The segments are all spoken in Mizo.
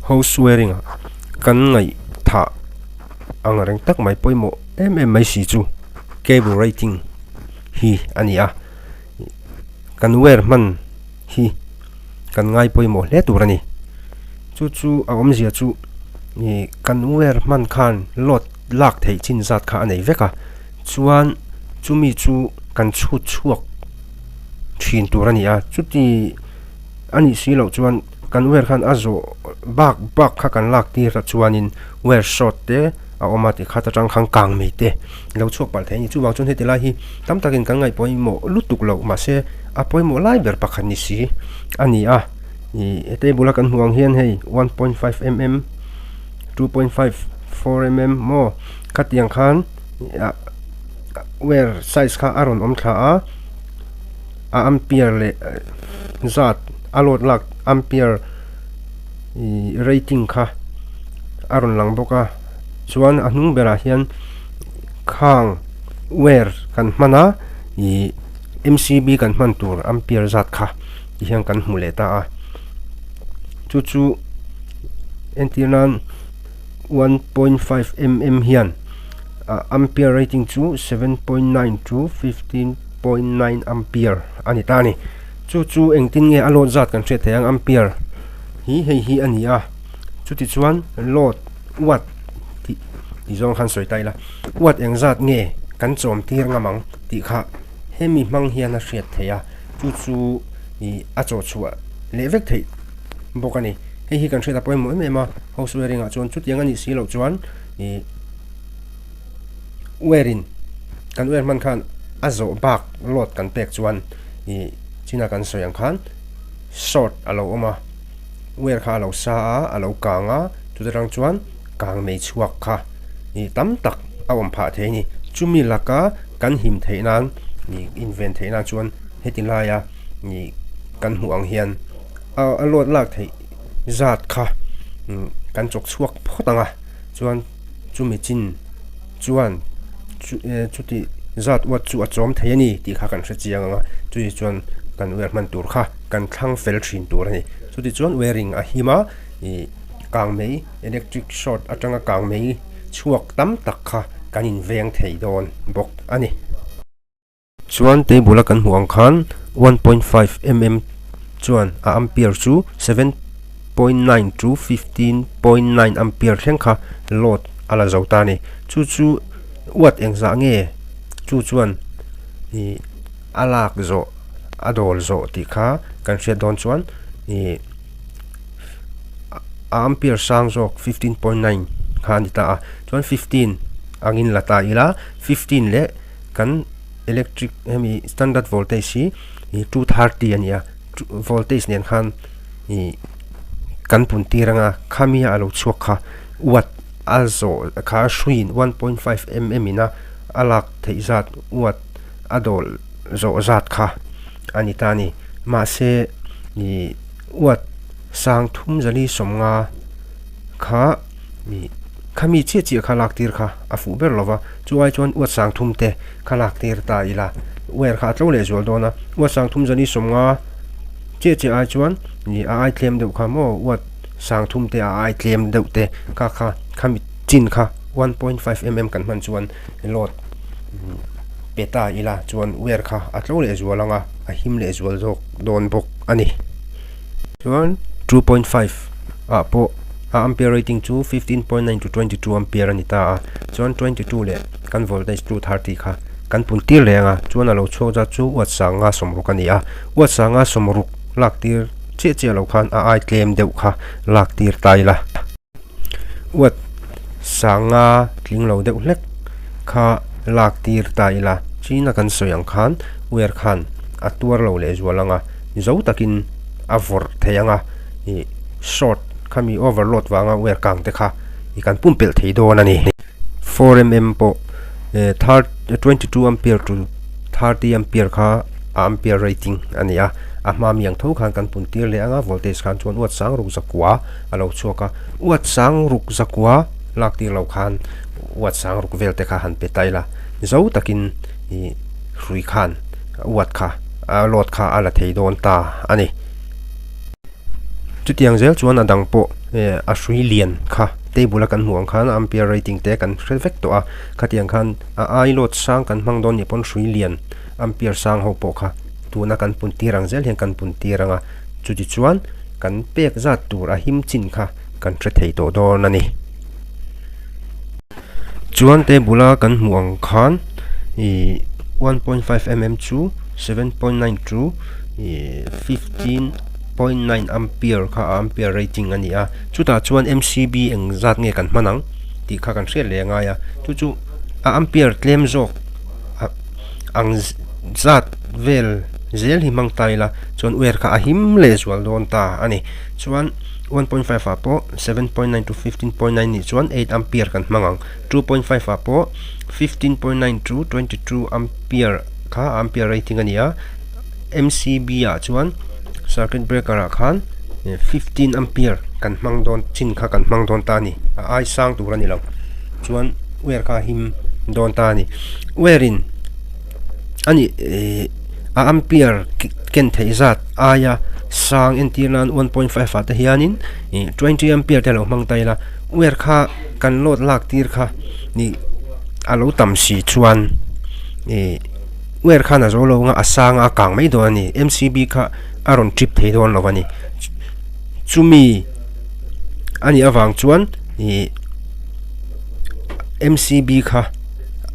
House wiring ah kan ngaihthah ang reng tak mai pawimawh em em mai si chu cable rating hi a ni a, kan wire hman hi kan ngai pawimawh hle tur a ni. Chu chu a awmzia chu ih kan wire hman khan load lak theih chin zat kha a nei vek a, chuan chumi chu kan chhut chhuak thin tur a ni a, chuti a nih si loh chuan kan wire khan a zawh bak bak kha kan lak tir a chuanin wire short te a awm a tikhat atang khan kang mai te lo chhuak palh thei a ni. Chuvang chuan heti lai hi tam takin kan ngaih pawimawh lutuk loh mahse a pawimawh lai ber pakhat ni si a ni a, ih he table a kan hmuh ang hian hei 1.5 mm 2.5 4 mm maw khatiang khan ah wire size kha a rawn awm thla a. A ampere leh zat a load lak ampere ih rating kha a rawn lang bawk a chuan a hnung berah hian khang wire kan hman a ih M_C_B kan hman tur ampere zat kha ti hian kan hmu leh ta a chu chu entir nan 1.5 mm hian ah ampere rating chu 7.9 to 15 .9 ampere a ni ta a ni. Chu chu engtin nge a load zat kan hriat theih ang ampere hi hei hi a ni a, chuti chuan load watt tih tih zawng khan sawi ta ila watt eng zat nge kan chawm tir ngam ang tih kha hemi hmang hian a hriat theih a, chu chu ih a chawh chhuah leh vek theih bawk a ni. Hei hi kan hriat a pawimawh em em a, house wiring ah chuan chutiang a nih si loh chuan ih. Wire in kan wire hman khan a zawh bak load kan pek chuan ih china kan sawi ang khan short a lo awm a, wire kha a lo sa a, a lo kang a, chuta tang chuan kang nei chhuak kha ih tam tak a awm phah thei a ni. Chumi laka kan him theih nan ih inven theih nan chuan heti laia ih kan hmuh ang hian a load lak theih zat kha kan chawk chhuak phawt ang a chuan. Chumi chin chuan chuti zat uat chu a chawm thei a ni tih kha kan hre chiang ang a, chuti chuan kan wire hman tur kha kan thlang fel thin tur a ni. Chuti chuan wiring a him a, ih kang mei electric short atanga kang mei chhuak tam tak kha kan inveng thei dawn bawk a ni. Chuan table a kan hmuh ang khan 1.5 mm chuan a ampere chu 7.9 to 15.9 ampere thleng kha load a la zo ta a ni. Chu chu watt engzah nge chu chuan ih a lak zawh a dawl zawh tih kha kan hriat dawn chuan ih a ampere sang zawk 15.9 kha a ni ta a. Chuan 15 angin la ta ila 15 leh kan electric hemi standard voltage hi ih 230 a ni a voltage nen khan ih kan pun tir anga khami a lo chhuak kha watt a zawh kha a hruiin 1.5 mm in a a lak theih zat watt a dawl zawh zat kha a ni ta a ni mahse ih watt sang thum zali sawmnga kha ih Khami chiah chiah kha lak tir kha a fuh ber lova, chu ai chuan uat sang thum te kha lak tir ta ila, wire kha a tlo leh zual dawn a, uat sang thum zali sawmnga chiah chiah ai chuan ih a ai tlem deuh kha maw uat sang thum te a ai tlem deuh te kha kha khami chin kha 1.5 mm kan hman chuan load pe ta ila chuan wire kha a tlo leh zual ang a, a him leh zual zawk dawn bawk a ni. Chuan 2.5 ah pawh a ampere rating chu 15.9 to 22 ampere a ni ta a, chuan 22 leh kan voltage 230 kha kan pun tir leh ang a, chuan a lo chhuak zat chu watt sanga sawmruk a ni a, watt sanga sawmruk lak tir chiah chiah loh khan a ai tlem deuh kha lak tir ta ila. Watt sanga tling lo deuh hlek kha lak tir ta ila, china kan sawi ang khan wire khan a tuar lo leh zual ang a, zo takin a vawrh thei ang a, ih short khami overload vanga wire kang te kha ih kan pumpelh thei dawn a ni. 4mm pawh eh third 22 ampere to 30 ampere kha a ampere rating a ni a, a hma mi ang tho khan kan pun tir leh ang a voltage khan chuan uat sang ruk zakua a lo chhuak a, uat sang ruk zakua lak tir lo khan uat sang ruk vel te kha han pe ta ila zo takin ih hrui khan uat kha a load kha a la thei dawn ta a ni. Chutiang zel chuan a dang pawh a hrui lian kha table a kan hmuh ang khan ampere rating te kan hre vek tawh a, khatiang khan a ai load sang kan hmang dawn nih pawn hrui lian ampere sang ho pawh kha tuna kan pun tir ang zel hian kan pun tir ang a, chuti chuan kan pek zat tur a him chin kha kan hre thei tawh dawn a ni. Chuan table a kan hmuh ang khan ih 1.5 mm chu 7.9 to ih 15.9 ampere kha a ampere rating a ni a, chutah chuan M_C_B eng zat nge kan hman ang tih kha kan hriat leh a ngai a, chu chu a ampere tlem zawk ang zat vel zel hi hmang ta ila chuan wire kha a him leh zual dawn ta a ni chuan. 1.5 ah pawh 7.9 to 15.9 nih chuan 8 ampere kan hmang ang. 2.5 ah pawh 15.9 to 22 ampere kha ampere rating a ni a. M_C_B ah chuan circuit breaker ah khan 15 ampere kan hmang dawn chin kha kan hmang dawn ta a ni. A ai sang tur a ni lo. Chuan wire kha a him dawn ta a ni. Wire in a nih eh a ampere ken theih zat aia sang entir nan 1.5 ah te hianin ih 20 ampere te a lo hmang ta ila wire kha kan load lak tir kha ih a lo tam si chuan ih wire khan a zo lo anga a sang a kang mai dawn a ni M_C_B kha a rawn trip thei dawn lo a ni chumi a nih avang chuan ih M_C_B kha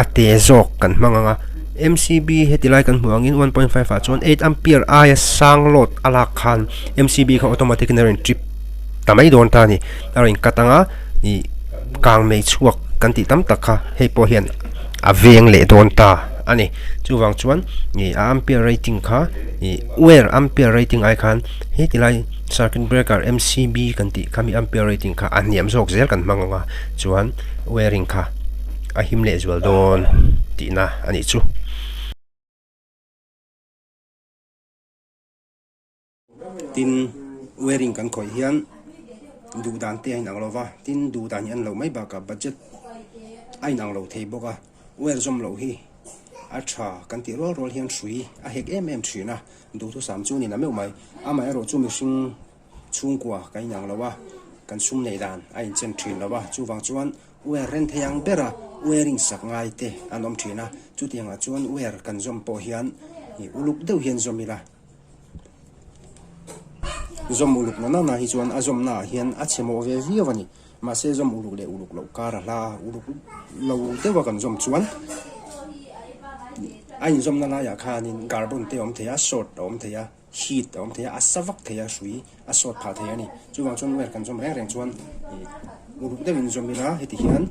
a te zawk kan hmang ang a M_C_B heti lai kan hmuh angin 1.5 ah chuan 8 ampere aia sang load a lak khan M_C_B kha automatic in a rawn trip ta mai dawn ta a ni a rawn cut ang a ih kang mei chhuak kan tih tam tak kha hei pawh hian a veng leh dawn ta a ni chuvang chuan ih a ampere rating kha ih wire ampere rating ai khan heti lai circuit breaker M_C_B kan tih khami ampere rating kha a hniam zawk zel kan hmang ang a chuan wiring kha a him leh zual dawn tihna a nih chu. Tin, wiring kan khawih hian duh dan te a inang lo va, tin duh dan hi an loh mai bakah budget a inang lo thei bawk a, wire zawm loh hi a tha kan tih rual rual hian hrui a hek em em thin a, duhthusam chu a ni la meuh mai. Amaherawhchu mihring chhungkua kan inang lo a, kan sum neih dan a inchen thin lo a, chuvang chuan Wire ren thei ang bera wiring sak ngai te an awm thin a, chutiangah chuan wire kan zawm pawh hian uluk deuh hian zawm ila, zawm uluk na nana hi chuan a zawmna ah hian a chhe mawh ve viau a ni, mahse zawm uluk leh uluk loh kar a hla a, uluk lo deuha kan zawm chuan a inzawmna laiah khanin carbon te a awm thei a, short a awm thei a. Heat a awm thei a, a sa vak thei a, hrui a sawt phah thei a ni. Chuvang chuan wire kan zawm reng reng chuan ih uluk deuhin zawm ila heti hian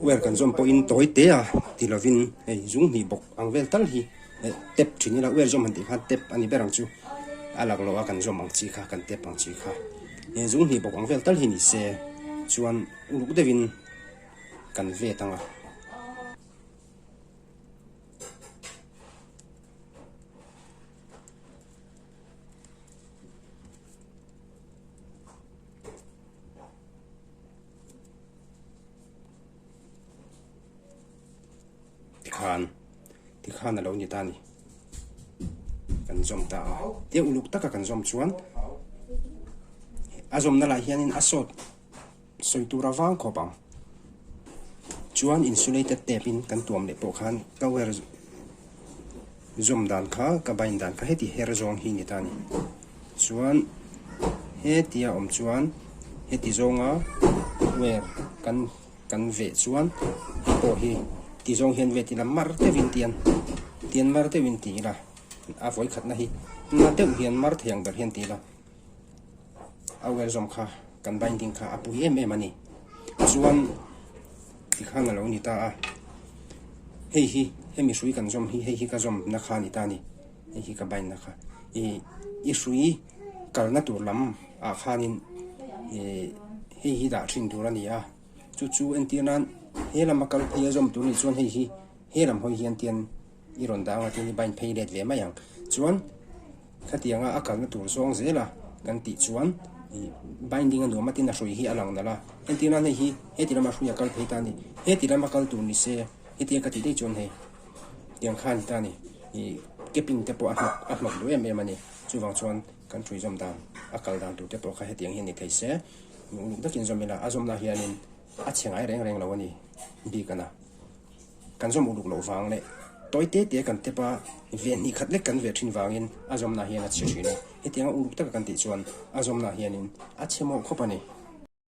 wire kan zawm pawhin tawi te a ti lovin hei zung hnih bawk ang vel tal hi eh tap thin ila wire zawm han tih khan tap a ni ber ang chu a lak loh a kan zawm ang chi kha kan tap ang chi kha eh zung hnih bawk ang vel tal hi ni se chuan uluk deuhin. Kan vet ang a. Tikhan tikhan a lo ni ta a ni. Kan zawm ta a. Tia uluk taka kan zawm chuan a zawmna lah hianin a sawt. Sawi tur a vang khawp ang. Chuan insulated tape in kan tuam leh pawh khan ka wire zawm dan kha ka bind dan kha heti her zawng hi ni ta a ni. Chuan hetia awm chuan heti zawnga wire kan kan veh chuan hei pawh hi ti zawng hian vet ila mar deuhin tian tian mar deuhin ti ila a vawikhatna hi na deuh hian mar thei ang ber hian ti ila. A wire zawm kha kan binding kha a pui em em a ni. Chuan tikhan a lo ni ta a, hei hi hemi hrui kan zawm hi hei hi ka zawm na kha a ni ta a ni, hei hi ka bind na kha. Ih i hrui kalna tur lam ah khanin ih hei hi dah thin tur a ni a, chu chu entir nan he lama kal phei a zawm tur nih chuan hei hi he lam hawi hian tian i rawn dah ang a tin i bind phei let ve mai ang. Chuan. Khatianga a kalna tur zawng zela kan tih chuan ih binding a nuam a tin a hrui hi a lang nalh a, entir nan hei hi heti lama hrui a kal phei ta a ni, heti lama kal tur ni se hetia ka tih daih chuan hei tiang kha a ni ta a ni ih Capping te pawh a hnawk a hnawk duh em em a ni. Chuvang chuan kan ṭhui zawm dan a kal dan tur te pawh kha hetiang hian ni thei se. Uluk takin zawm ila a zawmna hianin a chhe ngai reng reng lo a ni bik a na. Kan zawm uluk loh vang leh tawi te te kan tep a, ve hnih khat lek kan ve thin vangin a zawmna hian a chhe thin a. Hetianga uluk taka kan tih chuan a zawmna hianin a chhe mawh khawp a ni.